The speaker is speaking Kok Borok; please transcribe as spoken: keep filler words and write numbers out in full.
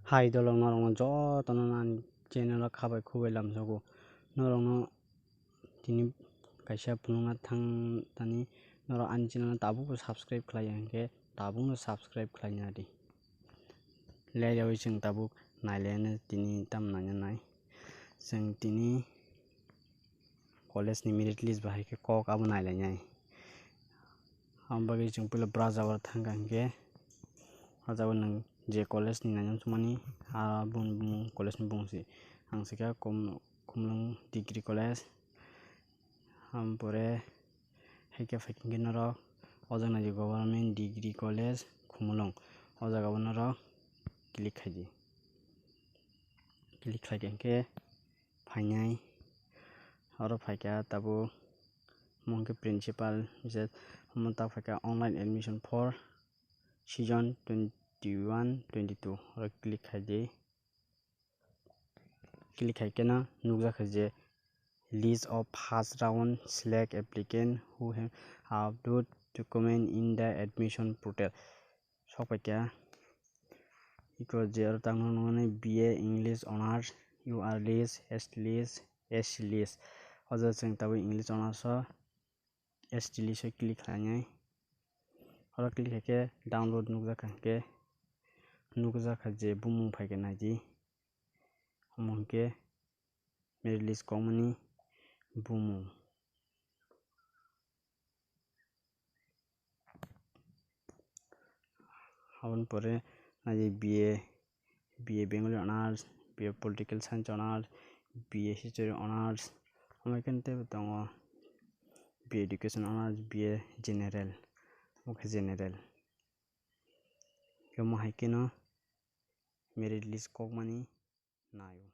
Hai dolok, norokno jotono ani channel o khabai khubai lamsogo. Norokno tini kaisa phunukna thang tani, norok ani channel no tabukbo subscribe khlaiya hinkhe tabukno subscribe khlaina di. Lailawi chwng tabuk nailaina tini tamo naina nai. Chwng tini college ni merit list bahai khe kok abo nailainai. Aboni bagwi chwng puila browser o thangkha hinkhe, o jaga nwng je college ni naina muchungmani, aboni bumung, college ni bumung se. Ang se khe Kum-, Khumulwng Degree College. Aboni pore haikhe phaikhe hinkhe norok o jaga naidi Government Degree College Khumulwng. O jaga o norok click khaidi. Click khlaikhe hinkhe phainai. Oro phaikha tabuk omo hinkhe principal message, omo ta phaikha online admission for season twenty-one twenty-two. Oro click khaidi. Click khaikhe no nukjakha je list of first round select applicant who have upload document in the admission portal. Sokphaikha iko je oro tangno nuknani B A English Honours, U R list, S T list, S C list. O jaga chwng tabuk English Honours o S T list o click khlainai. Oro click khaikhe download nukjakha hinkhe nukjakha je bumung phaikhe naidi. Omo hinkhe merit list kokmani bumung. Aboni pore naidi B A, B A Bengali Honours, B A Political Science Honours, B A History Honours, omo khe teibo tongo B A Education Honours, B A General, omo khe General. Omo hai kheno merit list kokmani naio.